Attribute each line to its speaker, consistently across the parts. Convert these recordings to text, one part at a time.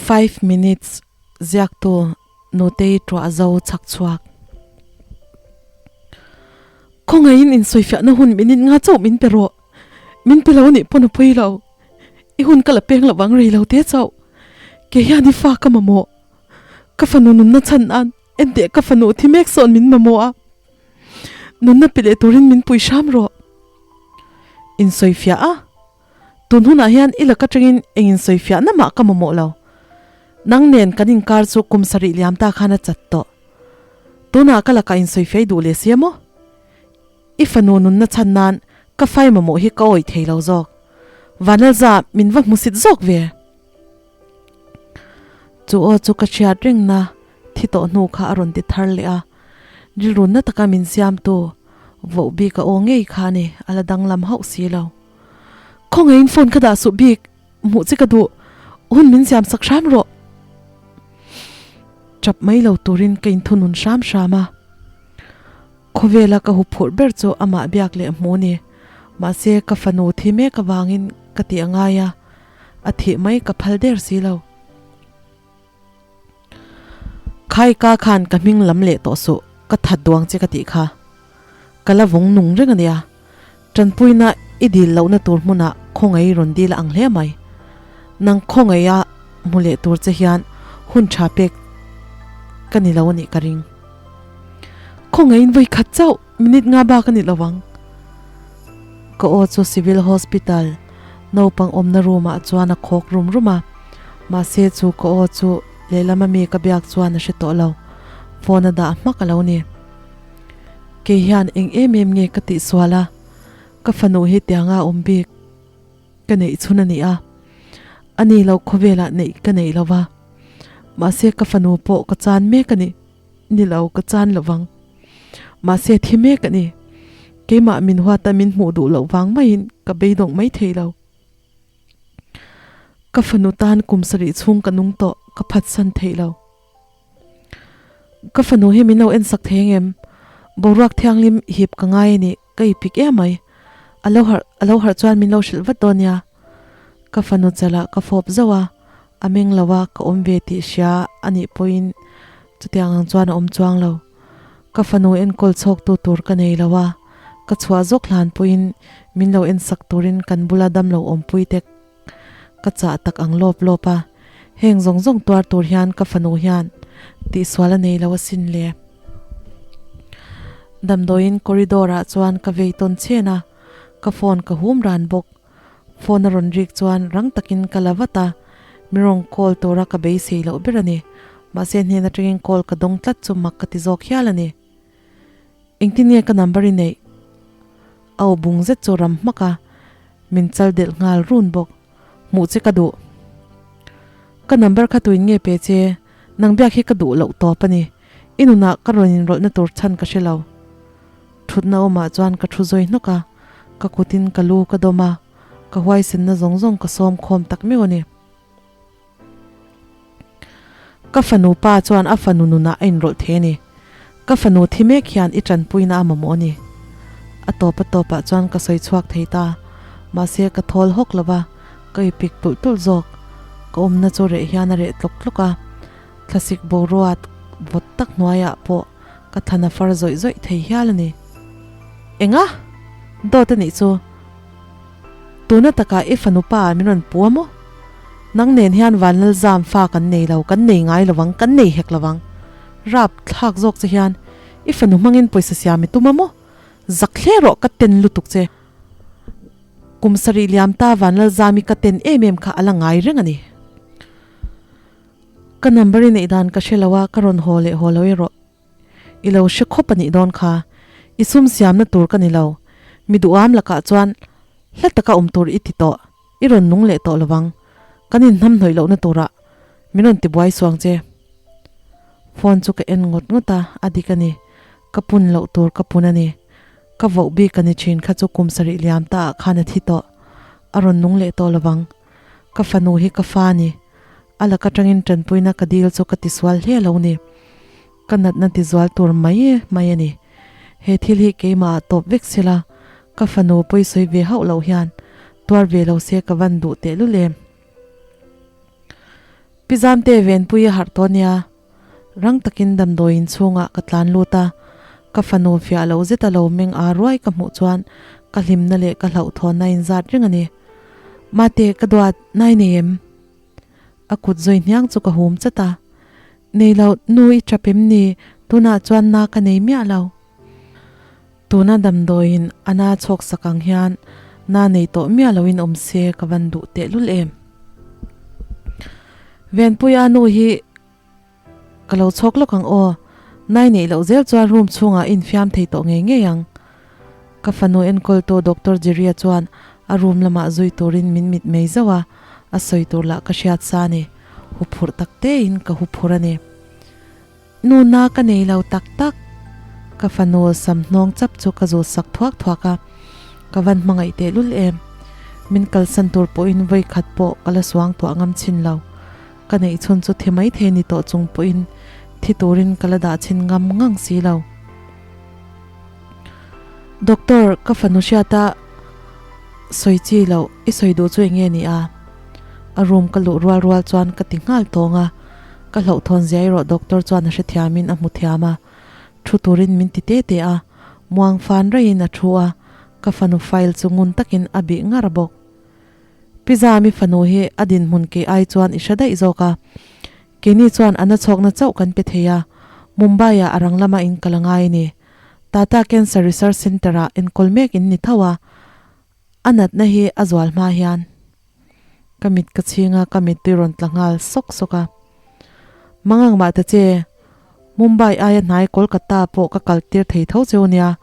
Speaker 1: Five minutes ziaktu Nutei tuah zo chhak chhuak. Khawngaihin insawifiahna hun minute nga chauh min pe rawh. Min pe lo nih pawn a pawi lo. I hun ka la peng lo vang rei lo te chauh. Kei hian i fa ka mamawh. Ka fanu nunna chhan nan enteh ka fanu thi mek sawn min mamawh a. Nunna pe leh turin min pui hram rawh. Insawifiah a. Tun hunah hian i lak atangin eng insawifiahna mah ka mamawh lo. Nang nen kan inkar chu kum sarih liam ta khan a chat tawh. Tunah ka lakah insawifiah i duh leh si a maw? I fanu nunna chhan nan ka fai mamawh hi ka awih thei lo zawk. Vanlalza min va hmusit zawk ve. Chu aw chu ka hriat rengna thi tawh hnu kha a rawn ti thar leh a, rilrunna taka min siamtu voh bik a aw ngei kha a ni, a la danglam hauh si lo. Khawngaihin phone ka dah suh bik, hmuh che ka duh, hun min siam sak hram rawh. Tap mai lo turin ka inthunun hram hram a, khawvela ka huphurh ber chu amah biak leh hmu ni, mahse ka fanu thi mek avangin ka tih a ngai a, a thih mai ka phal der si lo. Khai ka khan ka hming lam leh tawh suh, ka that duang che ka tih kha. Ka la vawng nung reng a nia. Tanpuina i dil lohna tur hmunah khawngaih rawn dil a ang hle mai. Nang khawngaih a hmu leh tur che hian hun tha pek ka ni lo a nih ka ring. Khawngaihin vawi khat chauh minute nga bak a ni lo ang. Ka aw chu Civil Hospital naupang awmna room ah chuan a khawk rum rum a, mahse chu ka aw chu lehlam ami ka biak chuan a hre tawh lo, phone a dah hmak a lo ni. Kei hian eng em em nge ka tihsual a, ka fanu hi tianga awm bik ka neih chhun a ni a, a ni lo khawvelah neih ka neih lo va, mahse ka fanu pawh ka chan mek a ni. Ni lo, ka chan lo vang. Mahse thi mek a ni. Keimah min huata min hmuh duh loh vang maiin ka beidawng mai thei lo. Ka fanu tan kum sarih chhung ka nung tawh, ka phatsan thei lo. Ka fanu hi min lo ensak thei ang em? Boruak thianghlim hip ka ngai a ni, ka ipik em mai. A lo harh, a lo harh chuan min lo hrilh vat dawn nia. Ka fanu chalah ka fawp zauh a, a meng lo a, ka awm ve tih hria a nih pawhin chutiang ang chuan a awm chuang lo. Ka fanu enkawl chhawktu tur ka nei lo a, ka chhuah zawk hlan pawhin min lo ensak turin kan bula damlo awmpui te ka chah tak ang lawp lawp a, heng zawng zawng tuar tur hian ka fanu hian tihsual a nei lo asin le. Damdawiin corridor ah chuan ka vei tawn chhen a, ka phone ka hum ran bawk. Phone a rawn rik chuan rang takin ka la vat a, mi rawn call tura ka beisei loh ber a ni. Mahse hnen atangin call ka dawng tlat chu mak ka ti zawk hial a ni. Engtin nge ka number i neih? A aw bung zet chu ram hmak a, min chal delh nghal run bawk. Hmuh che ka duh. Ka number kha tuin nge pe che? Nang biak hi ka duh loh tawp a ni. I nunah ka rawn inrawlhna tur chhan ka hre lo. Thutna awmah chuan ka thu zawi hnawk a, ka kutin ka lu ka dawm a, ka huaisenna zawng zawng ka sawm khawm tak meuh a ni. Ka fanu pa chuan a fanu nunah a inrawlh thei a ni. Ka fanu thi mek hian i tanpuina a mamawh a ni. A tawp a tawpah chuan ka sawi chhuak thei ta, mahse ka thawl hawk lo va, ka ipik tulh tulh zawk. Ka awmna chu reh hian a reh tlawk tlawk a, thlasik boruat vawt tak hnuaiah pawh Ka thlan a far zawih zawih thei hial a ni. Enga? Dawt a nih chu. Tuna takah i fanu pa ah min rawn pu a maw? Nang nen hian Vanlalzam fa kan nei lo, kan nei ngai lovang, kan nei hek lovang. Rap thlak zawk che hian i fanu hmangin pawisa siam i tum a maw? Zak hle rawh ka ten lutuk che. Kum sarih liam ta Vanlalzami ka ten em em kha a la ngai reng a ni. Ka number i neih dan ka hre lo a, ka rawn haw leh haw lo erawh i lo hre khawp a nih dawn kha. I sum siamna tur ka ni lo. Mi duham lakah chuan hla taka awm tur i ti tawh, i rawn nung leh tawh lovang. Kan inhnamhnawih lohna turah min rawn tibuai suang che. Phone chu ka en ngawt ngawt a, a dik a ni. Ka pun loh tur ka pun a ni. Ka voh bik a ni thin kha chu kum sarih liam ta ah khan a thi tawh. A rawn nung leh tawh lovang. Ka fanu hi ka fa a ni. A lak atangin tanpuina ka dil chu ka tisual hle lo ni. Ka natna tizual tur mai mai a ni. He thil hi keimah ah tawp vek sela, ka fanu pawisawi ve hauh loh hian tuar ve lo se ka van duh tehlul em. Pi Zamte Venpui a harh tawh nia. Rang takin damdawiin chhungah ka tlan lut a, ka fanu fiah loh zeta lo meng aa ruai ka hmuh chuan ka hlimna leh ka hlauhthawnna a inzat reng a ni. Mate, ka duat, nai nei em? A kut zawi hniang chu ka hum chat a. Nei lo, nu i tap em ni? Tunah chuan na ka nei miah lo. Tuna damdawiin a na chhawk sak ang hian na nei tawh miah loin awm se ka van duh tehlul em. Venpuia nu hi ka lo chhawk lawk ang aw, nai neih loh zel chuan room chhungah infiam thei tawh ngei ngei ang. Ka fanu enkawltu Doctor Jeria chuan a room lamah zui turin min mit mei zauh a, a sawi tur lah ka hriat sa a ni. Huphurh tak tein ka huphurh a ni. Nu na ka nei lo tak tak. Ka fanu sam hnawng chap chu ka zut sak thuak thuak a, ka van hmangaih teh lul em. Min kalsan tur pawhin vawi khat pawh ka la suang tuah ngam chin lo. Ka neih chhun chu thi mai thei ni tawh chung pawhin thi turin ka la dah chhin ngam ngang si lo. Doctor, ka fanu hriata sawi chi loh i sawi duh chu eng nge ni a? A room ka luh rual rual chuan ka ti nghal tawng a. Ka hlauhthawn zia erawh doctor chuan a hrethiamin a hmu thiam a, thu turin min ti te te a, muang fan raiin a thu a, ka fanu file chu ngun takin a bih ngar bawk. Pi Zami fanu hi a dinhmun kei ai chuan i hre daih zawk a, keini chuan a nachhawkna chauh kan pe thei a, Mumbai-ah a rang lama in kal a ngai a ni. Tata Cancer Research Centre-ah enkawl mek in ni tho a, a natna hi a zual hma hian. Ka mit ka chhing a, ka mittui rawn tla nghal sawk sawk a. Mangang mah ta che, Mumbai aia hnai Kolkata pawh ka kal tir thei tho cheu nia,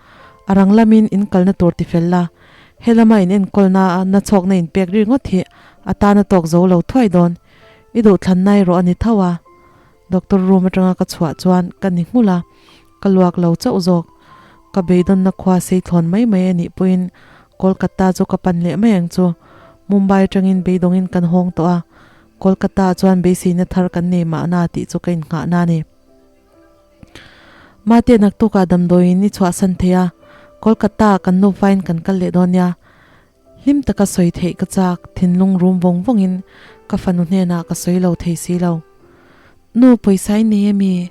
Speaker 1: a rang lamin in kalna tur ti fel la, helama in enkawlna a nachhawkna in pek ri ngawt hi a tana tawk zo lo thuai dawn, i duhthlanna erawh a ni tho a. Doctor room atanga ka chhuah chuan ka ni nghulh a, ka luak lo chauh zawk. Ka beidawnna khua sei thlawn mai mai a nih pawhin Kolkata chu ka pan leh mai ang chu. Mumbai atangin beidawngin kan hawng tawh a, Kolkata ah chuan beiseina thar kan nei mahna tih chu ka innghahna a ni. Mate naktukah damdawiin i chhuahsan thei a, Kolkata ah kan nufain kan kal leh dawn nia. Hlim taka sawi theih ka chak, thinlung rum vawng vawngin ka fanu hnenah ka sawi lo thei si lo. Nu, pawisa i nei ami?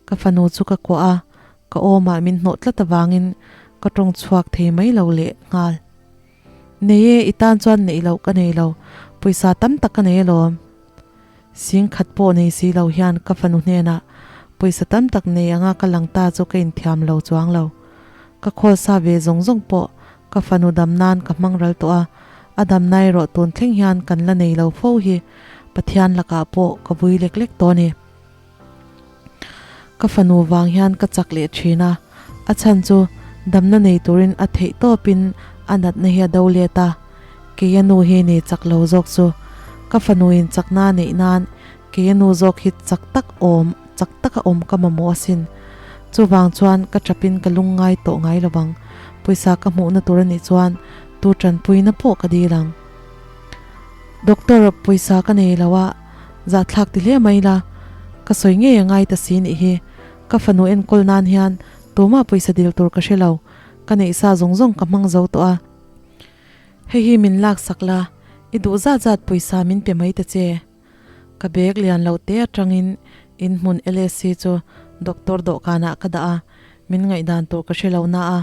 Speaker 1: Ka fanu chu ka kuah a, ka awmah min hnawh tlat avangin ka tawng chhuak thei mai lo leh nghal. Nei e, i tan chuan neih loh ka nei lo, pawisa tam tak ka nei alawm. Sing khat pawh nei si lo hian ka fanu hnenah pawisa tam tak nei anga ka lang ta chu ka inthiam lo chuang lo. Ka khawl sa ve zawng zawng pawh Ka fanu dam nan ka hmang ral tawh a, a damna erawh tun thleng hian kan la nei lo fo hi Pathian lakah pawh ka vui lek lek tawh a ni. Ka fanu vang hian ka chak leh thin a, a chhan chu damna nei turin a theih tawpin a natna hi a do let a, kei a nu hi ni chak lo zawk chu ka fanuin chakna a neih nan kei a nu zawk hi chak tak awm chak taka awm ka mamawh asin. Chuvang chuan ka chapin ka lungngai tawh ngai lo vang. Pawisa ka hmuhna tur a nih chuan tu tanpuina pawh ka dil ang. Doctor, pawisa ka nei lo a, zahthlak ti hle mai la, ka sawi ngei a ngai ta si nih hi. Ka fanu enkawl nan hian tumah pawisa dil tur ka hre lo, ka neih sa zawng zawng ka hmang zo tawh a. Hei hi min laksak la, i duh zat zat pawisa min pe mai ta che. Ka bag lian lo te atangin inhmun LSC chu doctor dawhkanah ka dah a, min ngaihdan tur ka hre lo na a,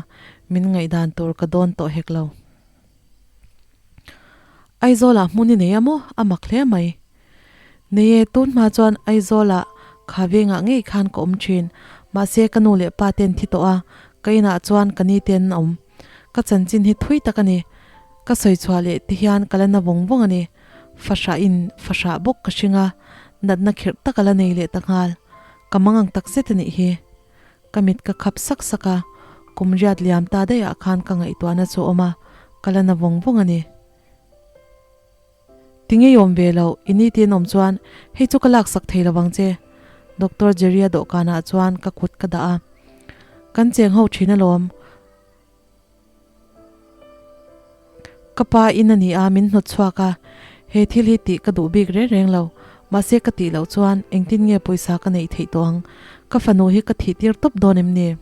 Speaker 1: min ngaihdan tur ka dawn tawh hek lo. Aizawlah hmun i nei a maw? A mak hle mai. Nei e, tun hma chuan Aizawlah kha vengah ngei khan ka awm thin, mahse ka nu leh pa ten thi tawh a, ka inah chuan ka ni ten an awm. Ka chanchin hi thui tak a ni. Ka sawi chhuah leh ti hian ka la na vawng vawng a ni. Fahrah in fahrah bawk ka hring a, natna khirh tak a la nei leh ta nghal. Ka mangang tak zet a nih hi. Ka mit ka khap sak sak a, kum riat liam ta daih ah khan ka ngaihtuahna chu awm a, ka la na vawng vawng a ni. Ti ngei awm ve lo, i ni tin awm chuan hei chu ka lak sak thei lovang che. Doctor Jerry-a dawhkanah chuan ka kut ka dah a. Kan cheng ho thin alawm. Ka pa in a ni a, min hnawt chhuak a, he thil hi tih ka duh bik reng reng lo, mahse ka tih loh chuan engtin nge pawisa ka neih theih tawh ang, ka fanu hi ka thih tir tawp dawn em ni?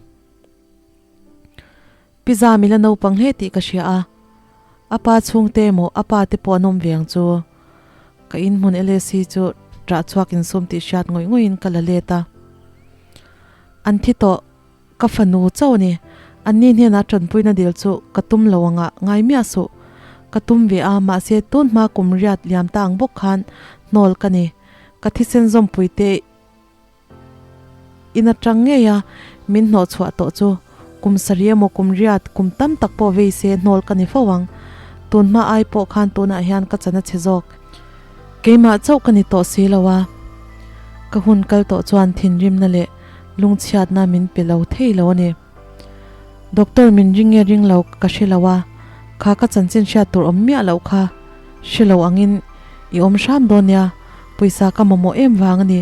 Speaker 1: Pi Zami la naupang hle tih ka hria a, a pa chhungte emaw a pa te pawh an awm ve ang chu. Ka inhmun LAC chu. Ṭah chhuak insum tih hriat ngawih ngawihin ka la let a. An thi tawh. Ka fanu chauh a ni. Anni hnenah ṭanpuina dil chu ka tum lo anga ngai miah suh. Ka tum ve a, mahse tun hma kum riat liam ta ang bawk khan hnawl ka ni. Ka thisen zawmpuite in aṭang ngei a min hnawh chhuah tawh chu kum sarih emaw kum riat kum tam tak pawh vei se hnawl ka ni fo ang. Tun hma ai pawh khan tunah hian ka chan a chhe zawk. Keimah chauh ka ni tawh si lo a. Ka hun kal tawh chuan thinrimna leh lungchhiatna min pe lo thei lo a ni. Doctor min ring nge ring lo ka hre lo a, kha ka chanchin hriat tur awm miah loh kha hre lo angin i awm hram dawn nia, pawisa ka mamawh em vang a ni.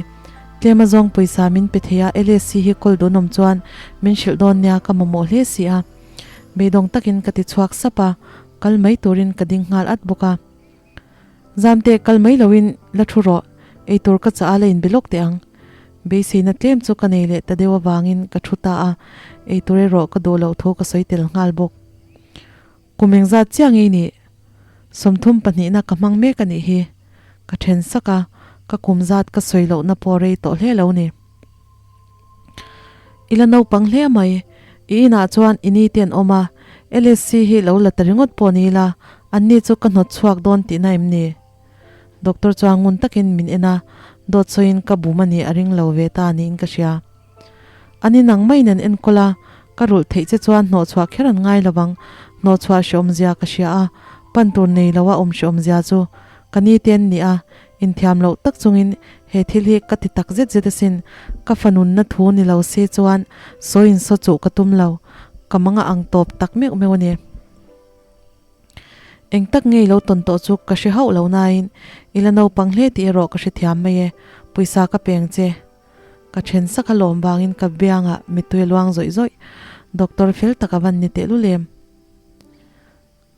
Speaker 1: Tlem azawng pawisa min pe thei a, LSC hi kawl dun awm chuan min hrilh dawn nia ka mamawh hle si a. Beidawng takin ka ti chhuak sap a, kal mai turin ka ding nghal at bawk a. Zamte kal mai loin la thu rawh, eitur ka chah a la inbe lawk teh ang. Beiseina tlem chu ka nei leh ta deuh avangin ka thu ta a, eitur erawh ka duh loh thu ka sawi tel nghal bawk. Kum engzat chiah ngei nih? 30 pahnihna ka hmang mek a nih hi. Ka then sak a, ka kum zat ka sawi lohna pawh rei tawh hle lo ni. I la naupang hle mai, i inah chuan i ni te an awm a, LSC hi lo la ta ringawt pawh ni ila, anni chu ka hnawt chhuak dawn tihna em ni? Doctor chuan ngun takin min en a, dawt sawiin ka bum a nih a ring lo ve ta niin ka hria. Ani nang mai nen enkawl a, ka rulh theih che chuan hnawhchhuah kher an ngai lo vang, hnawhchhuah hrehawmzia ka hria a, pan tur nei lo a awm hrehawmzia chu ka ni te an ni a, Inthiam loh tak chungin he thil hi ka ti tak zet zet asin, ka fanunna thu ni lo se chuan sawi insaw chuh ka tum lo, ka manga ang tawp tak meuh meuh a ni. Eng tak ngei lo tawn tawh chu ka hre hauh lo nain i la naupang hle tih erawh ka hrethiam mai e, pawisa ka peng che. Ka then sak a lawm vangin ka biangah mittui a luang zawih zawih, doctor fel tak a van ni tehlul em.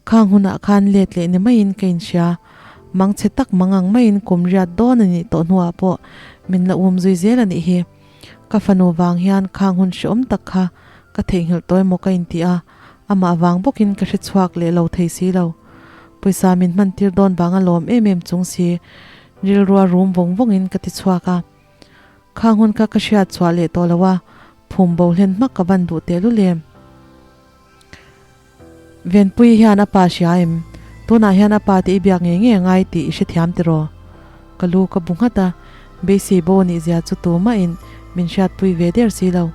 Speaker 1: Khang hunah khan let leh ni maiin ka inhria. Mang chhe tak mang ang maiin kum riat dawn a nih tawh hnuah pawh min la um zui zel a nih hi. Ka fanu vang hian khang hun hreawm tak kha ka theihnghilh tawh emaw ka inti a, amah vang bawkin ka hre chhuak leh lo thei si lo. Pawisa min hman tir dawn vang a lawm em em chung si rilrua rum vawng vawngin ka ti chhuak a. Khang hun kha ka hriat chhuah leh tawh lo a, phum bo hlen hmak ka van duh tehlul em. Venpui hian a pa hria em? Tunah hian a pa te i biak ngei ngei a ngai tih i hrethiam tiraw? Ka lu ka bu nghat a, beisei bo nih zia chu tumahin min hriatpui ve der si lo.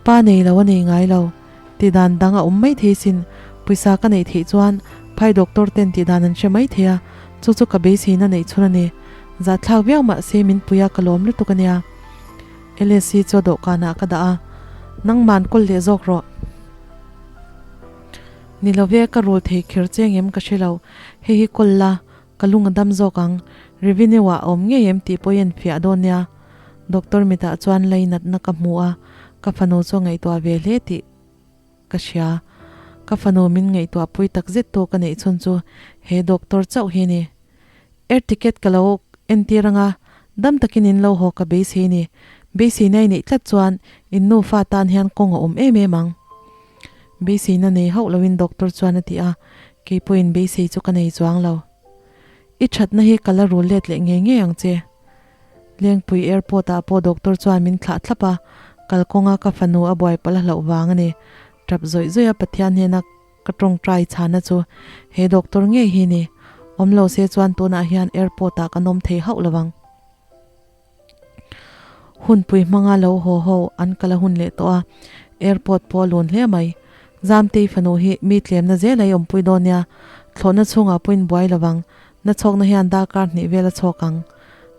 Speaker 1: Pa nei lo a nei ngai lo. Tihdan dang a awm mai thei sin, pawisa ka neih theih chuan phai doctor ten tihdan an hre mai thei a, chu chu ka beiseina neih chhun a ni. Zahthlak viau mah se min pui a ka lawm lutuk a nia. LSC chu a dawhkanah ka dah a, Nangman kawl leh zawk rawh. Ni lo ve, ka rul thei kher che ngem ka hre lo. Hei hi kawl la, ka lung a dam zawk ang. Revenue ah a awm ngei em tih pawh i en fiah dawn nia. Doctor mitah chuan lainatna ka hmu a, ka fanu chu a ngaihtuah ve hle tih ka hria. Ka fanu min ngaihtuah pui tak zet tu ka neih chhun chu he doctor chauh hi a ni. Air ticket ka lo entir anga, dam takin in lo haw ka beisei ni. Beiseina i neih tlat chuan in nufa tan hian kawng a awm em em ang. Beiseina nei hauh loin doctor chuan a ti a, kei pawhin beisei chu ka nei chuang lo. I thatna hi ka la rul let leh ngei ngei ang che. Lengpui airport ah pawh doctor chuan min thlah thlap a, kalkawnga ka fanu a buaipalh a hlauh vang a ni. Tap zawih zawih a Pathian hnena Ka tawngtai chhana chu he doctor ngei hi ni. Awm lo se chuan tunah hian airport ah kan awm thei hauh lo ang. Hunpui hmanga lo haw ho an kal a hun leh tawh a, airport pawh a lun hle mai. Zamtei fanu hi mi tlemna zel a i awmpui dawn nia, thlawhna chhungah pawh in buai lo ang, na chhawkna hian darkar hnih vel a chhawk ang.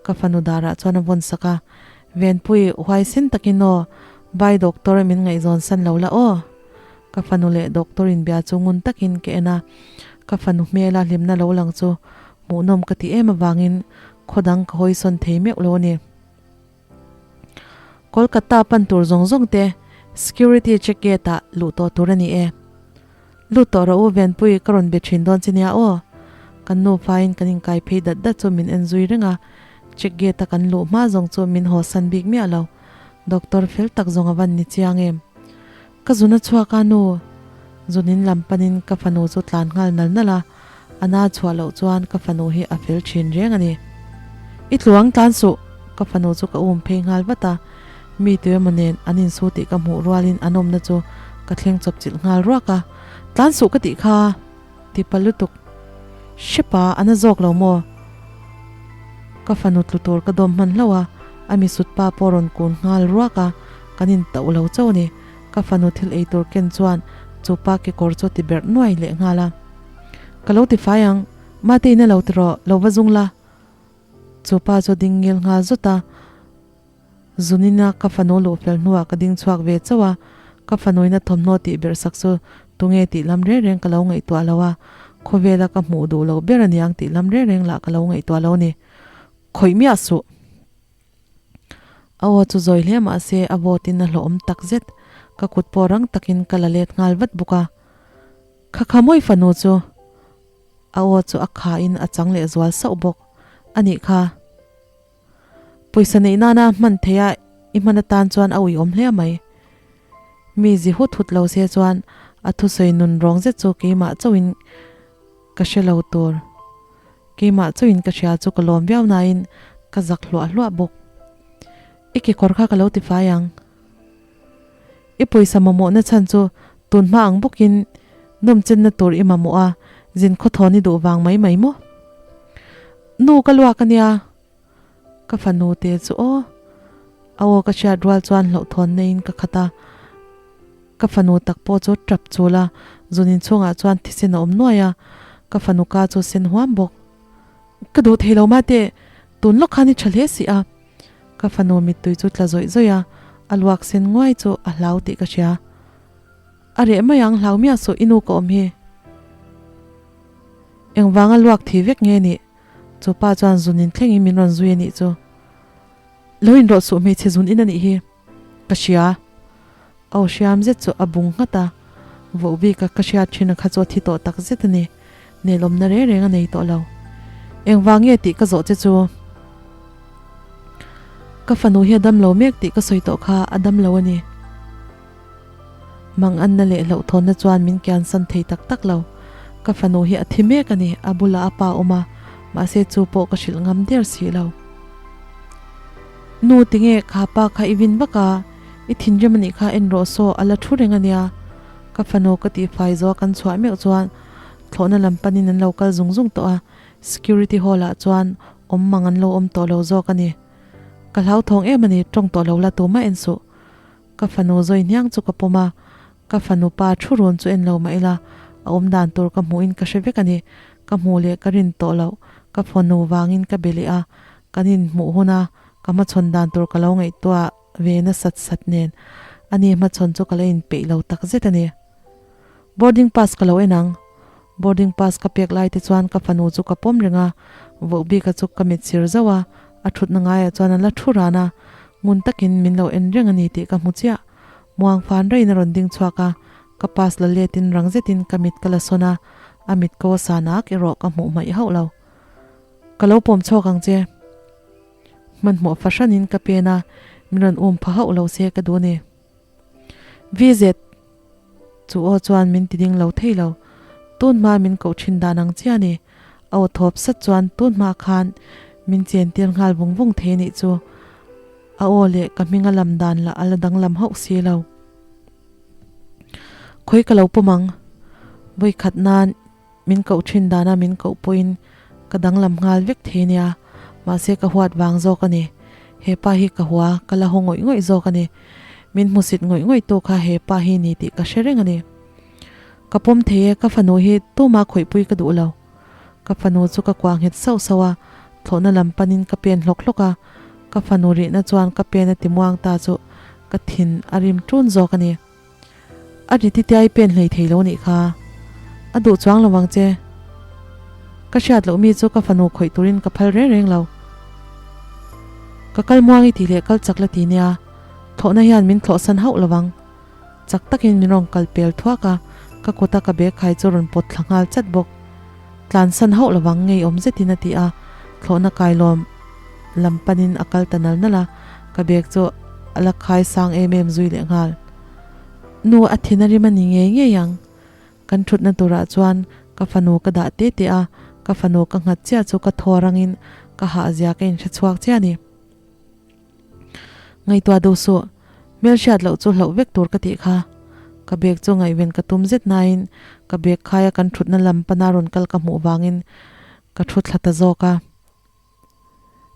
Speaker 1: Ka fanu darah chuan a vawn sak a, Venpui, huaisen takin aw, vai doctor min ngaihzawn san lo la aw. Ka fanu leh doctor inbia chu ngun takin ka en a, ka fanu hmela hlimna lo lang chu hmuhnawm ka ti em avangin khaw dang ka hawisawn thei meuh lo a ni. Kolkata pan tur zawng zawng te security check gate ah luh tawh tur a ni e. Lut tawh rawh u Venpui ka rawn be thin dawn che nia aw. Kan nufain kan inkai phei dat dat chu min en zui reng a, check gate a kan luh hma zawng chu min hawsan bik miah lo. Doctor fel tak zawng a van ni chiang em. Ka zun a chhuak a nu. Zunin lam panin ka fanu chu tlan nghal nal nal a, a na chhuah loh chuan ka fanu hi a fel thin reng a ni. I tluang tlan suh! Ka fanu chu ka um phei nghal vat a, mi tu emaw nen an insu tih ka hmuh rualin an awmna chu ka thleng chawp chilh nghal ruak a, Tlan suh ka tih kha! Ti pa lutuk. Hrepa, a na zawk lo maw? Ka fanu tlu tur ka dawm hman hlauh a, a misut pa pawh rawn kun nghal ruak a, kan intauh lo chauh a ni. Ka fanu thil ei tur ken chuan chu pa kekawr chu ti berh nuai leh nghal a. Ka lo ti fai ang, Mate in a lo ti rawh, lo va zung la. Chu pa chu ding ngil nghal zut a, Zunina ka fanu luh fel hnuah ka ding chhuak ve chauh a, ka fanuina thawmhnaw tih berh sak chu tunge tih lam reng reng ka lo ngaihtuah lo a, khawvela ka hmuh duh loh ber aniang tih lam reng reng lah ka lo ngaihtuah lo ni. Khawih miah suh. A aw chu zawi hle mah se a vawt in a hlawhawm tak zet, ka kut pawh rang takin ka la let nghal vat bawk a. Kha kha mawi fanu chu. A aw chu a kha in a chang leh zual sauh bawk a nih kha. Pawisa neih nana hman theih a i hman atan chuan a uiawm hle mai. Mi zi hut hut lo se chuan a thusawi nun rawng zet chu keimah chauhin ka hre lo tur. Keimah chauhin ka hria chu ka lawm viau nain ka zak hluah hluah bawk. I kekawr kha ka lo tifai ang. I pawisa mamawhna chhan chu tun hma ang bawkin nawmchenna tur i mamawh a, zin khawthawn i duh vang mai mai maw? Nu ka luak a nia, ka fanu te chu aw. A aw ka hriat rual chuan hlauhthawn neiin ka khat a, ka fanu tak pawh chu tap chul a, zun inchhungah chuan thisen a awm nuai a, ka fanu ka chu sen huam bawk. Ka duh thei lo mate, tun lawk khan i tha hle si a. Ka fanu mittui chu tla zawih zawih a, a luak sen nguai chu a hlau tih ka hria. A reh mai ang hlau miah suh i nu ka awm hi. Engvanga luak thi vek nge nih? Chu pa chuan zun in thlengin min rawn zui a nih chu. Lo inrawh suh hmeichhe zun in a nih hi. Ka hria. Aw hriam zet chu a bung nghat a, voh bik a ka hriat thin a kha chu a thi tawh tak zet a ni, nelawmna reng reng a nei tawh lo. Engvang nge tih ka zawh che chu? Ka fanu hi a dam lo mek tih ka sawi tawh kha a dam lo a ni. Mang anna leh hlauhthawnna chuan min kiansan thei tak tak lo. Ka fanu hi a thi mek a ni, a bulah a pa awm a, mahse chu pawh ka hrilh ngam der si lo. Nu tinge kha pa kha i vin vak a? I thinrim anih kha en rawh saw a la thu reng ania. Ka fanu ka tih fai zawh kan chhuah meuh chuan thlawhna lam panin an lo kal zung zung tawh a, security hall ah chuan awm mang an lo awm tawh lo zawk a ni. Ka hlauthawng em a ni, tawng tawh lo la tumah en suh. Ka fanu zawi hniang chu ka pawm a, ka fanu pa thu run chu en lo mah ila a awm dan tur ka hmuhin ka hre vek a ni. Ka hmuh leh ka rin tawh loh ka fanu vangin ka be leh a, kan inhmuh huna ka hmachhawn dan tur ka lo ngaihtuah ve nasat sat nen a ni hmachhawn chu ka la inpeih lo tak zet a ni. Boarding pass ka lo en ang. Boarding pass ka pek lai te chuan ka fanu chu ka pawm reng a, voh bika chu ka mit sir zauh a, a thutna ngaiah chuan a la thu ran a, ngun takin min lo en reng a ni tih ka hmu chiah. Muang fan raiin a rawn ding chhuak a, ka pass la letin rang zetin ka mit ka la sawn a, a mit ko a san ak erawh ka hmuh hmaih hauh lo. Ka lo pawm chhuak ang che. Hmanhmawh fahranin ka pen a, min rawn um pha hauh lo se ka duh a ni. VZ, Chu aw chuan min ti ding lo thei lo. Tun hma min koh thin dan ang chiah a ni. A aw thawp sat chuan tun hma khan min chen tir nghal vung vung thei a nih chu. A aw leh ka hming a lam dan lah a la danglam hauh si lo. Khawi ka lo pawm ang. Vawikhat nan min koh thin dana min koh pawhin ka danglam nghal vek thei nia. Mahse ka huat vang zawk a ni. He pa hi ka hua, ka la haw ngawih ngawih zawk a ni. Min hmusit ngawih ngawih tu kha he pa hi ni tih ka hre reng a ni. Ka pawm thei e, ka fanu hi tuma khawihpui ka duh lo. Ka fanu chu ka kuah nghet sauh sauh a, thlawhna lam panin ka pen hlawk hlawk a. Ka fanu rihna chuan ka pen a ti muang ta chu ka thin a rim ṭun zawk a ni. A ri titiai pen hlei thei lo nih kha. A duh chuang lo vang che. Ka hriat loh mi chu ka fanu khawih turin ka phal reng reng lo. Ka kal muang i tih leh kal chak la ti nia, thlawhna hian min thlawhsan hauh lo vang. Chak takin min rawn kal pel thuak a, ka kuta ka bag khai chu rawn pawt thla nghal chat bawk. Tlansan hauh lo vang ngeiawm zetin a ti a, thlawhna kailawm lam panin a kal ta nal nal a, ka bag chu a la khai sang em em zui leh nghal. Nu a thin a rim a ni ngei ngei ang. Kan thutna turah chuan ka fanu ka dah te te a, ka fanu ka nghat chiah chu ka thaw rangin ka. Ka hah zia ka inhre chhuak chiah a ni. Ngaihtuah duh suh, hmel hriat loh chu hlauh vek tur ka tih kha. Ka bag chu ngaihven ka tum zet nain ka bag khaia kan thutna lam pana rawn kal ka hmuh vangin ka thu thla ta zawk a.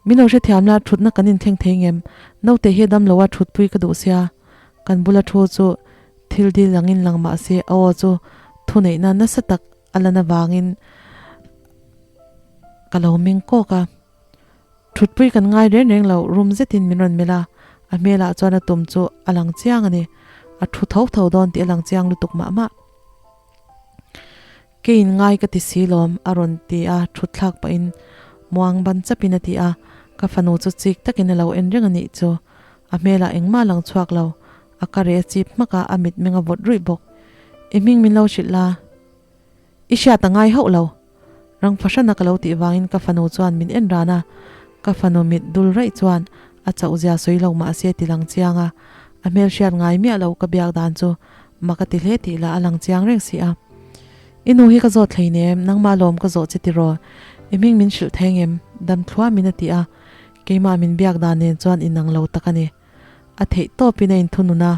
Speaker 1: Min lo hrethiam la, thutna kan inthleng thei ngem? Naute hi a dam lo a, thutpui ka duh sia. Kan bula thu chu thil dil angin lang mah se a aw chu thuneihna nasa tak a lan avangin ka lo meng kawk a. Thutpui kan ngai reng reng lo, rum zetin min rawn melh a, a hmelah chuan a tum chu a lang chiang a ni. A thu tho tho dawn tih a lang chiang lutuk mah mah. Keiin ngai ka ti si lawm, a rawn ti a, thut thlak pahin muang ban chapin a ti a, ka fanu chu chik takin a lo en reng a nih chu. A hmelah engmah a lang chhuak lo, a ka reh a chip hmak a, a mitmeng a vawt ruih bawk. I hming min lo hrilh la. I hriat a ngai hauh lo. Rang fahrana ka lo tih vangin ka fanu chuan min en ran a, ka fanu mit dul raih chuan a chauh zia sawi lo mah se ti lang chiang a, a hmel hriat ngai miah lo ka biak dan chu mak a ti hle tih lah a lang chiang reng si a. I nu hi ka zawt hlei nem, nangmah lawm ka zawh che tiraw? I hming min hrilh thei ngem? Dam thluamin a ti a, keimah min biak dan nen chuan inang lo tak a ni. A theih tawpin a inthunun a,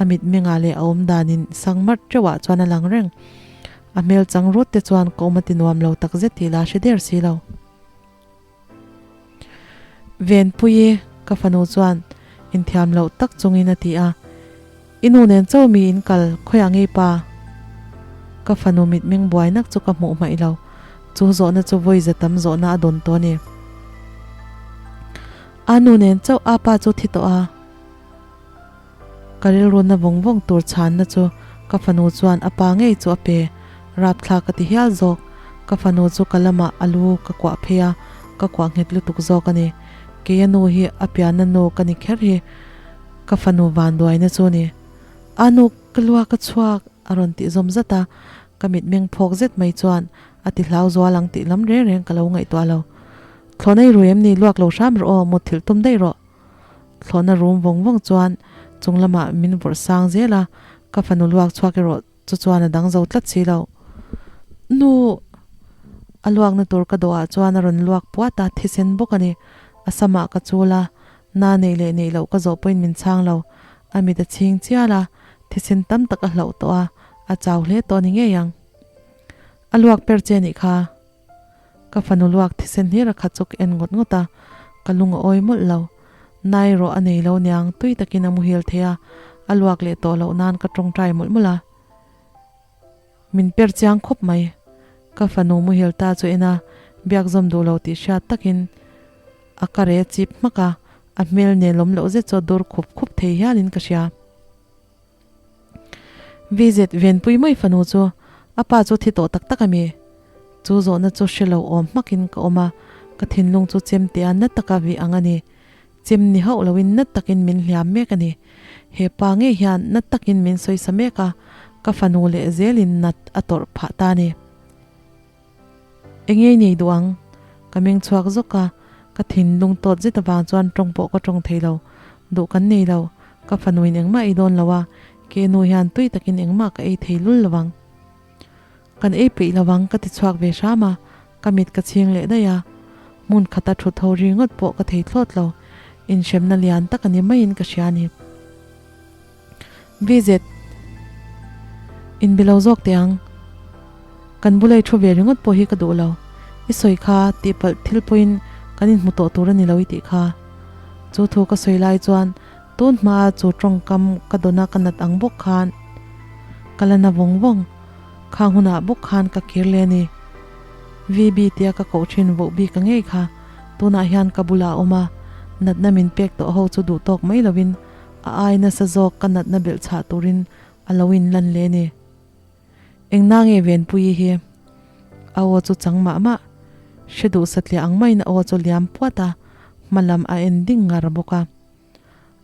Speaker 1: a mitmengah leh a awm danin sang mart teuhah chuan a lang reng. A hmel chang rut te chuan ka awm a ti nuam lo tak zet tih la hre der si lo. Venpuii, ka fanu chuan inthiam loh tak chungin a ti a, I nu nen cho mi in kal, khawiah ngei pa? Ka fanu mitmeng buai nak chu ka hmuh hmaih lo, chu zawhna chu vawi za tam zawhna a dawn tawh a ni. A nu nen chauh a pa chu thi tawh a, ka rilru na vawng vawng tur chhanna chu ka fanu chuan a pa ngei chu a pe, rapthlak ka ti hial zawk. Ka fanu chu ka lamah a lu ka kuah phei a, ka kuah nghet lutuk zawk a ni. Kei a nu hi a pianna nu ka ni kher hi ka fanu vanduaina chu a ni. A nu ka luak a chhuak a rawn tih zawm zat a, ka mitmeng phawk zet mai chuan a ti hlau zual ang tih lam reng reng ka lo ngaihtuah lo. Thlawhna i rui em ni? Luak lo hram rawh aw, mut thilh tum daih rawh. Thlawhna rum vawng vawng chuan chung lamah min vawrh sang zel a, ka fanu luak chhuak erawh chu chuan a dang zo tlat si lo. Nu! A luakna tur ka dawhah chuan a rawn luak puat a, thisen bawk a ni. A samah ka chul a, na neih leh neih loh ka zawh pawhin min chhang lo. A mit a chhing chial a, thisen tam tak a hlauh tawh a, a chau hle tawh a ni ngei ang. A luak per che nih kha. Ka fanu luak thisen hlir a khat chu ka en ngawt ngawt a, ka lung a awi mawlh lo. Nai rawh a nei lo niang, tui takin a muhil thei a, a luak leh tawh loh nan ka tawngtai mawlh mawlh a. Min per chiang khawp mai. Ka fanu muhil ta chu en a, biak zawm duh lo tih hriat takin a ka re chip hmak a, a hmel nelawm loh zet chu a dur khup khup thei hialin ka hria. VZ Venpui mai fanu chu a pa chu thi tawh tak tak a mi? Chu zawhna chu hre lo awm hmakin ka awm a, ka thinlung chu chem tia na taka vih ang a ni. Chem ni hauh loin na takin min hliam mek a ni. He pa ngei hian na takin min sawisa mek a, ka fanu leh zelin nat a tawrh phah ta a ni. Engei nei duh ang? Ka meng chhuak zawk a, ka thinlung tawt zet avang chuan tawng pawh ka tawng thei lo. Duh kan nei lo, ka fanuin engmah ei dawn lo a, ke nu hian tui takin engmah ka ei thei lul lo ang. Kan ei peih lo ang ka ti chhuak ve hram a, ka mit ka chhing leh daih a. Hmun khata thut ho ri ngawt pawh ka thei thlawt lo, inhremna lian tak a ni maiin ka hria a ni. VZ, Inbe lo zawk teh ang. Kan bula i thu ve ringawt pawh hi ka duh lo. I sawi kha tihpalh thil pawhin kan inhmu tawh tur a ni lo i tih kha. Chu thu ka sawi lai chuan tun hmaa chu tawngkam ka dawna ka nat ang bawk khan ka la na vawng vawng. Khang hunah bawk khan ka kir leh a ni. VB tia ka koh thin voh bik a ngei kha tunah hian ka bulah a awm a, natna min pek tawh ho chu duh tawk mai lovin A ai nasa zawk ka natna belh chhah turin a lo in lan leh ni. Engna nge Venpuii hi? A aw chu chang mah mah. Hre duh satliah ang maiin a aw chu liam puat a, hma lam a en ding ngar bawk a.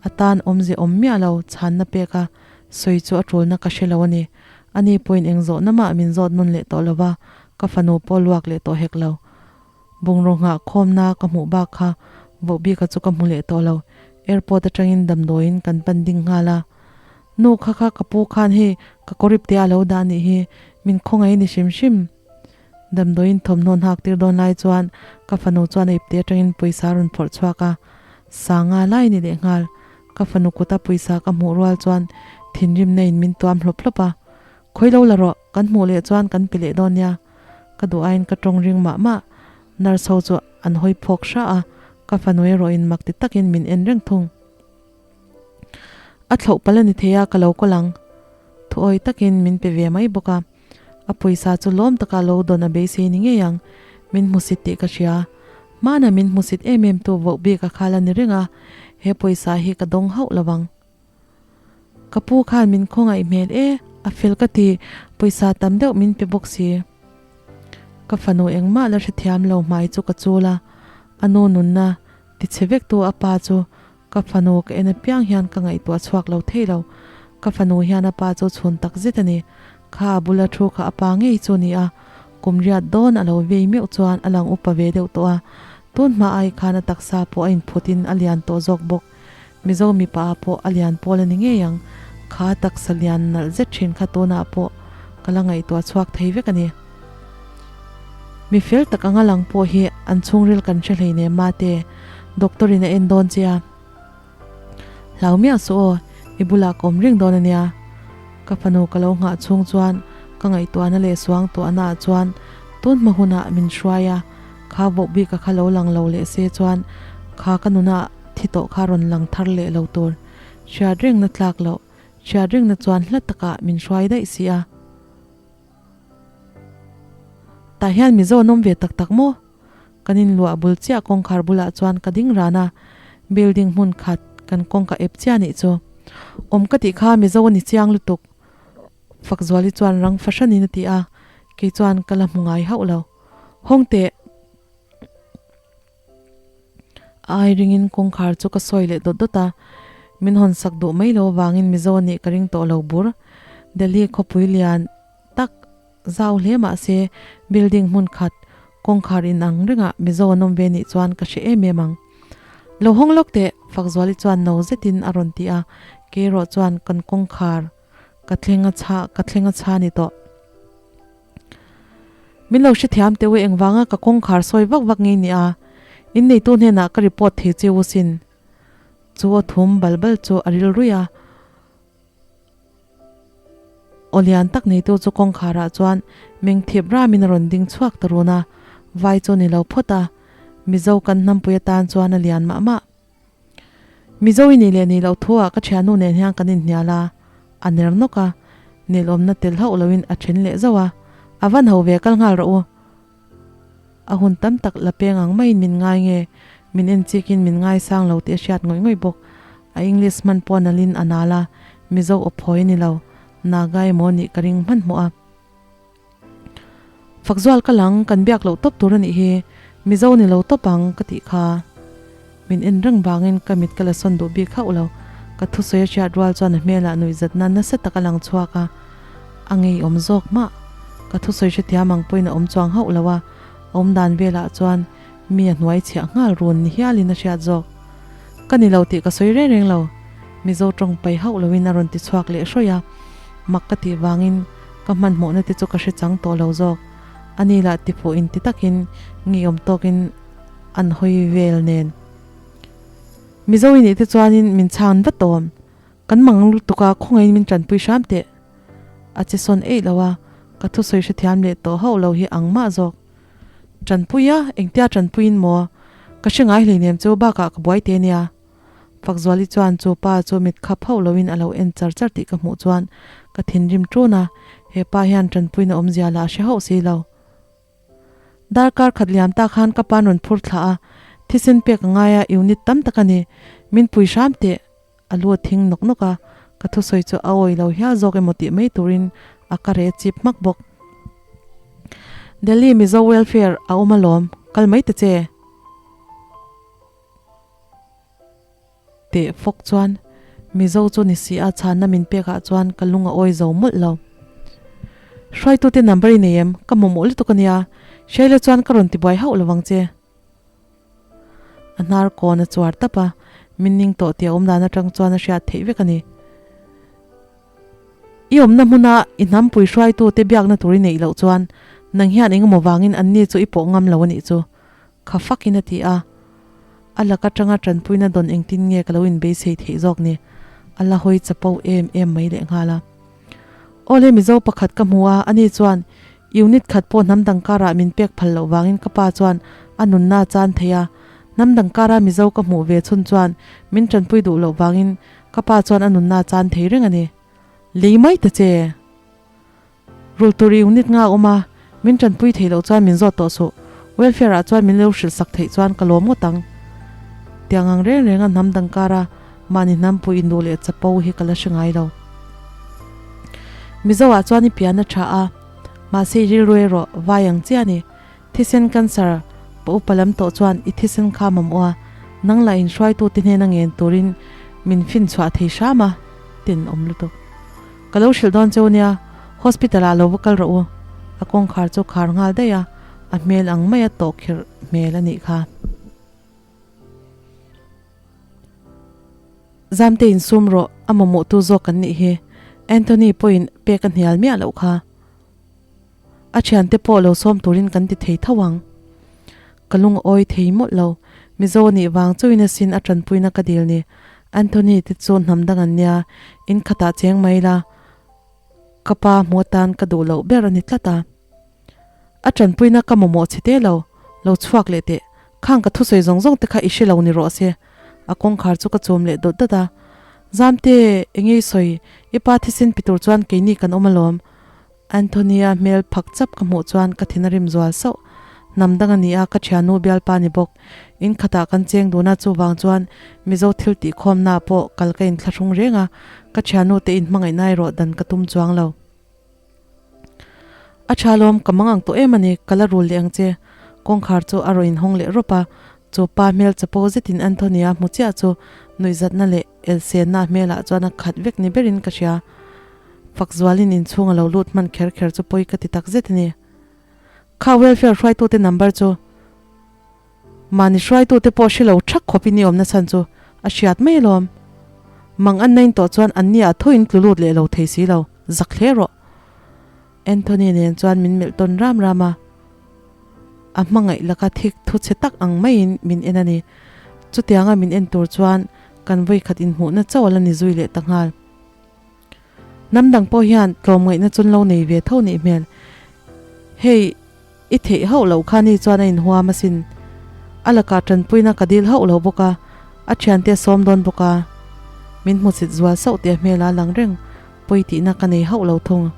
Speaker 1: A tan awmze awm miah lo chhanna pek a sawi chu a tulna ka hre lo a ni. Ani pawhin eng zawhna mah min zawt nawn leh tawh lo va, ka fanu pawh luak leh tawh hek lo. Bungraw nghah khawmna ka hmuh bak kha vohbika chu ka hmu leh tawh lo. Airport atangin damdawiin kan pan ding nghal a. Nu kha kha ka pu khan hei ka kawrip te a lo dah nih hi min khawngaih ni hrim hrim. Damdawiin thawmhnawn hak tir dawn lai chuan ka fanu chuan a ipte atangin pawisa a rawn phawrh chhuak a, sanga lai ni lehnghal. Ka fanu kuta pawisa ka hmuh rual chuan thinrimna in min tuam hlawp hlawp a, Khawi lo la rawh, kan hmuh leh chuan kan pe leh dawn nia. Ka duh aiin ka tawng ring mah mah. Nurse ho chu an hawi phawk hra a, ka fanu erawh in mak ti takin min en reng thung. A thlauh palh a ni thei a, ka lo kawl ang. Thuawi takin min pe ve mai bawk a. A pawisa chu lawm taka lo dawn a beisei ni ngei ang. Min hmusit tih ka hria. Hmana min hmusit em em tu voh bik a khal a ni reng a, he pawisa hi ka dawng hauh lo ang. Ka pu khan min khawngaih hmel e, a fel ka ti, pawisa tam deuh min pe bawk si. Ka fanu engmah la hrethiam lo hmai chu ka chul a, a nu nunna tichhe vek tu a pa chu Ka fanu ka en apiang hian ka ngaihtuah chhuak lo thei lo. Ka fanu hian a pa chu chhun tak zet a ni. Kha a bula thu kha a pa ngei chu ni a, kum riat dawn a lo vei meuh chuan a lang upa ve deuh tawh a. Tun hma ai khan a taksa pawh a inphut in a lian tawh zawk bawk. Mizo mipa ah pawh a lian pawl a ni ngei ang. Kha a taksa lian nalh zet thin kha tunah pawh ka la ngaihtuah chhuak thei vek a ni. Mi fel tak anga lang pawh hi an chhungril kan hre hleinem mate. Doctor in a en dawn che a. Hlau miah suh aw, i bulah ka awm reng dawn a nia. Ka fanu ka lo nghah chhung chuan ka ngaihtuahna leh suang tuahna ah chuan tun hma hunah min hruai a, kha voh bik a kha lo lang lo leh se chuan kha ka nuna thi tawh kha rawn lang thar leh lo tur hriat rengna tlak loh hriat rengna chuan hla takah min hruai daih si a. Tah hian Mizo an awm ve tak tak maw? Kan inluah bul chiah kawngkhar bulah chuan ka ding ran a, building hmun khat kan kawngka ep chiah nih chu. Awm ka tih kha Mizo a ni chiang lutuk. Fakzuali chuan rang fahranin a ti a, kei chuan ka la hmu ngai hauh lo. Hawng teh! A ai ringin kawngkhar chu ka sawi leh dawt dawt a, min hawn sak duh mai lo avangin Mizo a nih ka ring tawh lo bur. Delhi khawpui lian tak zau hle mah se building hmun khat kawngkhar in ang rengah Mizo an awm ve nih chuan ka hre em em ang. Lo hawng lawk teh, Fakzuali chuan no zetin a rawn ti a, kei erawh chuan kan kawngkhar ka thleng a chha ka thleng a chha ni tawh. Min lo hrethiam teh u engvanga ka kawngkhar sawi vak vak ngei nia, inneitu hnenah ka report thei che u sin. Chu aw thum bal bal chu a ril ruih a. Aw lian tak neitu chu kawngkharah chuan meng thip ramin a rawn ding chhuak ta run a, vai chu ni lo phawt a, Mizo kan hnampui atan chuan a lian mah mah. Mizo i nih leh nih loh thu ah ka thiannu nen hian kan inhnial a, a ner nawk a, nelawmna tel hauh loin a then leh zauh a, a van ho ve kal nghal rawh u. A hun tam tak la peng ang maiin min ngai nge, min en chikin min ngaisang lo tih a hriat ngawih ngawih bawk. A English hman pawh nalhin a nal a, Mizo aw phawi a ni lo, Naga emaw nih ka ring hmanhmawh a. Fakzual ka lang, kan biak loh tawp tur a nih hi, Mizo ni lo tawp ang ka tih kha. Min en reng vangin ka mit ka la sawn duh bik hauh lo. Ka thusawi a hriat rual chuan a hmelah nuihzatna nasa tak a lang chhuak a, a ngeiawm zawk mah. Ka thusawi hrethiam ang pawhin a awm chuang hauh lo a, a awm dan velah chuan mi a hnuai chhiah nghal run ni hialin a hriat zawk. Ka ni lo tih ka sawi reng reng lo, Mizo tawng pai hauh loin a rawn ti chhuak leh hrawih a, mak ka tih vangin ka hmanhmawhna te chu ka hre chang tawh lo zawk. Ani lah tifuh inti takin ngeiawm tawkin an hawi vel nen. Mizo i nih te chuanin min chhan vat awm. Kan mang lutuk a, khawngaihin min tanpui hram teh. A che sawn eih lo a, ka thusawi hrethiam leh tawh hauh lo hi ang mah zawk. Tanpui a, engtia tanpuiin maw? Ka hre ngai hleinem chu bakah ka buai te nia. Fakzuali chuan chu pa chu mit khap hauh loin a lo en char char tih ka hmuh chuan ka thinrim ṭun a, he pa hian tanpuina awmzia lah a hre hauh si lo. Darkar khat liam ta khan ka pa'n rawn phur thlah a, thisen pek a ngai a, unit tam tak a ni, min pui hram teh, a lu a thing nawk nawk a, ka thusawi chu a awi lo hial zawk emaw tih mai turin a ka reh chip hmak bawk. Delhi Mizo Welfare a awm alawm, kal mai ta che. Teh fawk chuan Mizo chu ni si a chhanna min pek ah chuan ka lung a awi zo mawlh lo. Hruaitute number i nei em? Ka mamawh lutuk a nia. Hriaila chuan ka rawn tibuai hauh lo vang che. A hnar kawn a chuar tap a, min ning tawh tih a awm dan atang chuan a hriat theih vek a ni. I awmna hmuna i hnampui hruaitute biakna tur i neih loh chuan Nang hian engemaw vangin anni chu i pawh ngam lo a nih chu. Kha fakin a ti a. A lak atanga tanpuina dawn engtin nge ka lo inbeisei theih zawk ni? A la hawi chapo em em mai lehnghal a. Awle Mizo pakhat ka hmu a, ani chuan unit khat pawh hnam dang karah min pek phal loh vangin ka pa chuan a nunna a chan thei a. Hnam dang kara Mizo ka hmuh ve chhun chuan min tanpui duh loh vangin ka pa chuan a nunna a chan thei reng a ni. Lei mai ta che! Rul tur unit nga a awm a, min tanpui theih loh chuan min zawt tawh suh. Welfare ah chuan min lo hrilh sak theih chuan ka lawm ngawt ang. Tiang ang reng reng a hnam dang kara mahni hnampui induh leh chapo hi ka la hre ngai lo. Mizo ah chuan i pian a tha a, mahse i rilru erawh vai ang chiah a ni. Thisen cancer pa upa lam tawh chuan i thisen kha mamawh a, nang lah in hruaitute hnena ngen turin min finchhuah thei hram a, tin awm lutuk. Ka lo hrilh dawn cheu nia, hospital ah lo va kal rawh u. A kawngkhar chu khar nghal daih a, a hmel ang maia tawhkhirh hmel a nih kha. Zamte insum rawh, a mamawhtu zawk kan nih hi. Anthony pawhin pek a hnial miah loh kha. A thiante pawh lo sawm turin kan ti thei tho ang. Ka lungawi thei mawlh lo. Mizo nih vang chauhin asin a tanpuina ka dil ni. Anthony te chu hnam dang an nia, in khatah cheng mai la, ka pa hmu atan ka duh loh ber a ni tlat a. A tanpuina ka mamawh chhe te lo, lo chhuak leh teh. Khang ka thusawi zawng zawng te kha i hre lo ni rawh se. A kawngkhar chu ka chawm leh dawt dawt a. Zamte, enge i sawi? I pa thisen pi tur chuan keini kan awm alawm. Anthony-a hmel phak chap ka hmuh chuan ka thin a rim zual sauh. Hnam dang a ni a, ka thiannu bialpa ni bawk. In khatah kan cheng dun a, chuvang chuan Mizo thil tihkhawmnaah pawh kal ka inthlahrung reng a, ka thiannu te inhmangaihna erawh dan ka tum chuang lo. A tha lawm, ka mang ang tawh em a ni, ka la rul leh ang che. Kawngkhar chu a rawn inhawng leh rawp a, chu pa hmel chapo zetin Anthony-a hmu chiah chu nuihzatna leh elsenna hmelah chuan a khat vek ni berin ka hria. Fakzualin inchhung a lo lut hman kher kher chu pawi ka ti tak zet a ni. Kha welfare hruaitute number chu mahni hruaitute pawh hre lo thak khawpin i awmna chhan chu a hriat mai alawm. Mang an nain tawh chuan anni ah thoin tlu lut leh lo thei si lo, zak hle rawh. Anthony nen chuan min melh tawn ram ram a, a hmangaih laka thik thu chhe tak ang maiin min en a ni. Chutianga min en tur chuan kan vawikhat inhmuhna chauh a la ni zui leh ta nghal. Hnam dang pawh hian tlawmngaihna chun lo nei ve tho nih hmel. Hei, i theih hauh loh kha ni chuan a inhuam asin. A lakah tanpuina ka dil hauh lo bawk a, a thiante a sawm dawn bawk a. Min hmusit zual sauh tih a hmel a lang reng, pawi tihna ka nei hauh lo thung.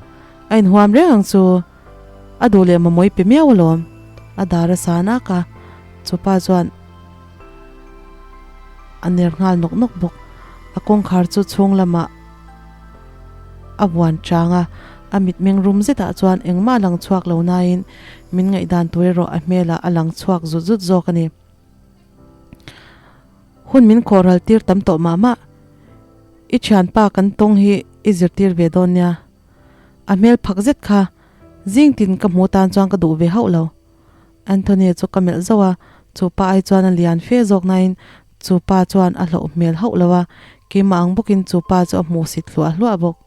Speaker 1: A inhuam reng ang chu, a duh leh mamawi pe miau alawm. A dar a san ak a, chupa chuan. A ner nghal nawk nawk bawk. A kawngkhar chu chhung lamah a vuan chang a, a mitmeng rum zetah chuan engmah a lang chhuak lo nain min ngaihdan tur erawh a hmelah a lang chhuak zut zut zawk a ni. Hun min khawhral tir tam tawh mah mah. I thianpa kan tawng hi i zirtir ve dawn nia. A hmel phak zet kha zing tin ka hmu tan chuan ka duh ve hauh lo. Anthony chu ka melh zauh a, chu pa ai chuan a lian fe zawk nain chu pa chuan a hlauh hmel hauh lo a, keimah ang bawkin chu pa chu a hmuh sit hluah hluah bawk.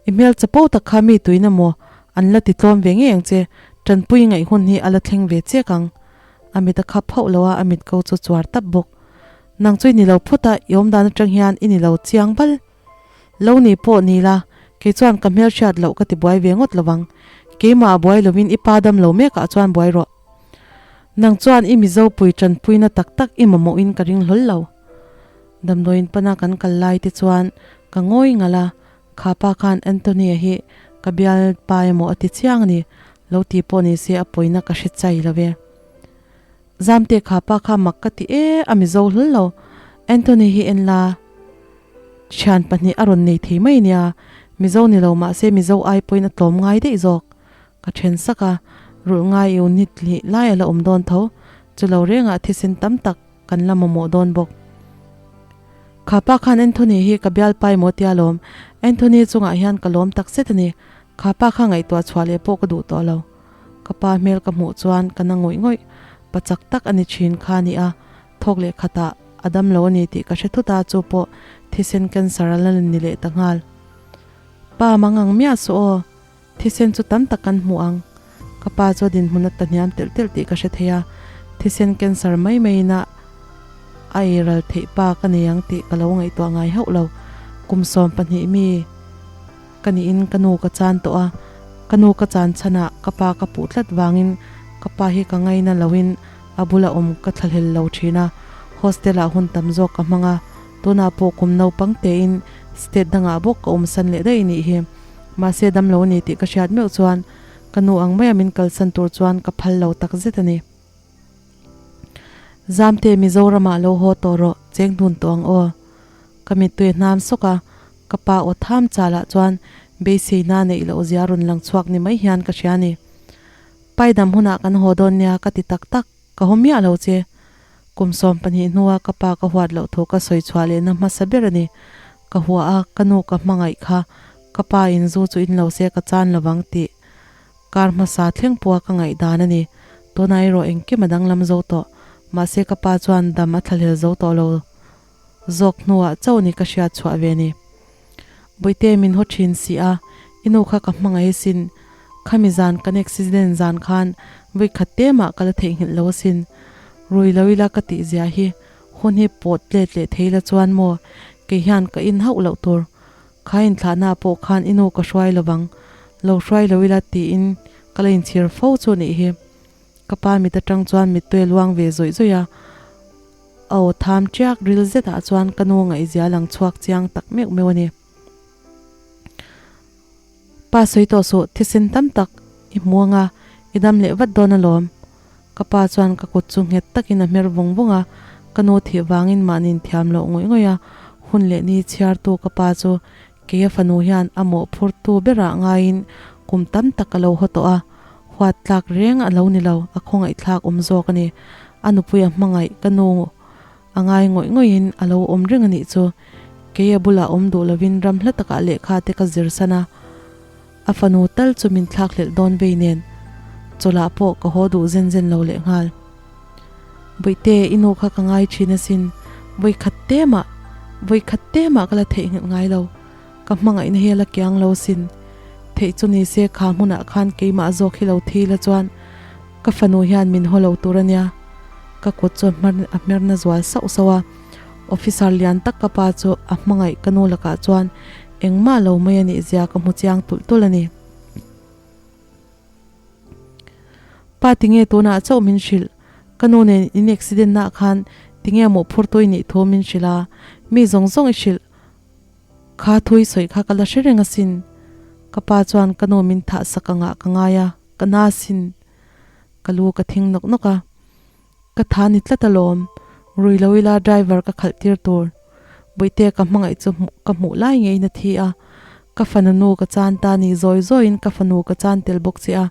Speaker 1: I hmel chapo tak kha mi tuina maw an la ti tlawm ve ngei ang che, tanpui ngaih hun hi a la thleng ve chiak ang. A mit a khap hauh lo a, a mit ko chu chuar tap bawk. Nang chu i ni lo phawt a, i awmdan atang hian i ni lo chiang bal. Lo ni pawh ni la, kei chuan ka hmelhriat loh ka ti buai ve ngawt lovang. Keimah a buai lovin i pa dam lo mekah chuan buai rawh. Nang chuan i Mizo pui tanpuina tak tak i mamawhin ka ring hlawl lo. Damdawiin pana kan kal lai te chuan ka ngawi ngalh a, kha pa khan Anthony-a hi ka bialpa emaw a ti chiang a ni, lo ti pawh ni se a pawina ka hre chai lo ve. Zamte kha pa kha mak ka ti e, a Mizo hlawl lo. Anthony hi en la. Thian pahnih a rawn nei thei mai nia, Mizo ni lo mahse Mizo ai pawhin a tlawm ngai daih zawk. Ka then sak a, rulh ngai i unit lih lai a la awm dawn tho, chu lo rengah thisen tam tak kan la mamawh dawn bawk. Kha pa khan Anthony hi ka bialpai maw tia lawm, Anthony chungah hian ka lawm tak zet a ni, kha pa kha ngaihtuah chhuah leh pawh ka duh tawh lo. Ka pa hmel ka hmuh chuan ka na ngawih ngawih, pa chak tak a ni thin kha a ni a, Thawk leh khatah a dam lo a ni tih ka hre thut a, chu pawh thisen cancer a la ni leh ta nghal. Pa mangang miah suh aw, thisen chu tam tak kan hmu ang. Ka pa chu a dinhmun a ta hniam telh telh tih ka hre thei a, thisen cancer mai maiin a a ei ral theih pa ka nei ang tih ka lo ngaihtuah ngai hauh lo. Kum 12 mi ka niin ka nu ka chan tawh a, ka nu ka chan chhanah ka pa ka puh tlat vangin ka pa hi ka ngaina loin a bula awm ka thlahlel lo thin a, hostel ah hun tam zawk ka hmang a, tunah pawh kum naupang tein state dangah bawk ka awmsan leh daih nih hi. Mahse damlo a ni tih ka hriat meuh chuan ka nu ang maia min kalsan tur chuan ka phal lo tak zet a ni. Zamte Mizoramah lo haw tawh rawh, cheng hnun tawh ang aw. Ka mittui a hnam sawk a, ka pa aw tham chalah chuan beiseina neih loh zia rawn lang chhuak ni mai hian ka hria a ni. Paidam hunah kan haw dawn nia ka ti tak tak, ka haw miah lo che. Kum 12 hnua ka pa ka huat loh thu ka sawi chhuah lehna hmasa ber a ni. Ka hua a, ka nu ka hmangaih kha, ka pa in zu chu in lo se ka chan lovang tih kar hmasa thleng pawha ka ngaihdan a ni. Tunah erawh engkim a danglam zo tawh, mahse ka pa chuan dam a thlahlel zo tawh lo zawk hnuah chauh ni ka hriat chhuah ve ni. Bawihte min haw thin si a, i nu kha ka hmangaih asin, khami zan kan accident zan khan vawi khat te mah ka la theihnghilh lo asin, rui lo ila ka tih zia hi hun hi pawt let leh thei la chuan maw kei hian ka in hauh loh tur, kha inthlahna ah pawh khan i nu ka hruai lovang, lo hruai lo ila tiin ka la inchhir fo chu nih hi. Ka pa mit atang chuan mittui a luang ve zawih zawih a, a aw tham tiak ril zetah chuan ka nu ngaihzia lang chhuak chiang tak meuh meuh a ni. Pa sawi tawh suh, thisen tam tak i hmu anga i dam leh vat dawn alawm. Ka pa chuan ka kut chu nghet takin a hmer vung vung a, ka nu thih vangin mahni inthiam loh ngawih ngawih a, hun leh ni chhiartu ka pa chu Kei a fanu hian a mawhphurtu berah ngaiin kum tam tak a lo haw tawh a, huat tlak reng a lo ni lo, a khawngaihthlak awm zawk a ni. A nupui a hmangaih ka nu a ngai ngawih ngawihin a lo awm reng a nih chu. Kei a bulah awm duh lovin ram hla takah lehkha te ka zir san a, a fanu tal chu min thlak hlelh dawn vei nen chawlhah pawh ka haw duh zen zen lo lehnghal. Bawihte, i nu kha ka ngai thin asin, vawikhat te mah, vawikhat te mah ka la theihnghilh ngai lo, ka hmangaihna hi a la kiang lo asin. Theih chu ni se kha hmunah khan keimah zawk hi lo thi la chuan ka fanu hian min haw lo tur a nia. Ka kut chu a hmerna zual sauh sauh a, officer lian tak ka pa chu a hmangaih ka nu lakah chuan engmah lo mai a nih zia ka hmu chiang tulh tulh a ni. Pa tinge tunah chauh min hrilh, ka nu nen in accident nah khan tinge mawhphur tui nih thu min hrilh a, mi zawng zawng i hrilh kha thui sawi kha ka la hre reng asin, ka pa chuan ka nu min thah sak angah ka ngai a, ka na asin, ka lu ka thing nawk nawk a. Ka tha ni tlat alawm, rui lo ila driver ka khalh tir tur. Bawihte ka hmangaih chu ka hmuh lai ngeiin a thi a, ka fanu nu ka chan ta ni zawi zawiin ka fanu ka chan tel bawk che a,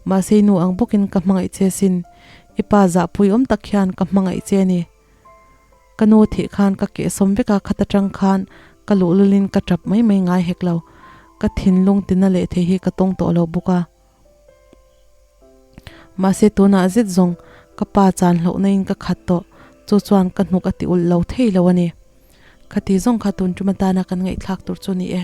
Speaker 1: mahse i nu ang bawkin ka hmangaih che sin, i pa zahpui awm tak hian ka hmangaih che a ni. Ka nu thih khan ka kehsawm vek a, khat atang khan ka luhlulin ka tap mai mai ngai hek lo, ka thinlung tina leh thei hi ka tawng tawh lo bawk a. Mahse tunah zet zawng ka pa chan hlauhna in ka khat tawh, chu chuan ka hnuk a ti ulh lo thei lo a ni. Khati zawng kha tun tum atana kan ngaihthlak tur chu ni e.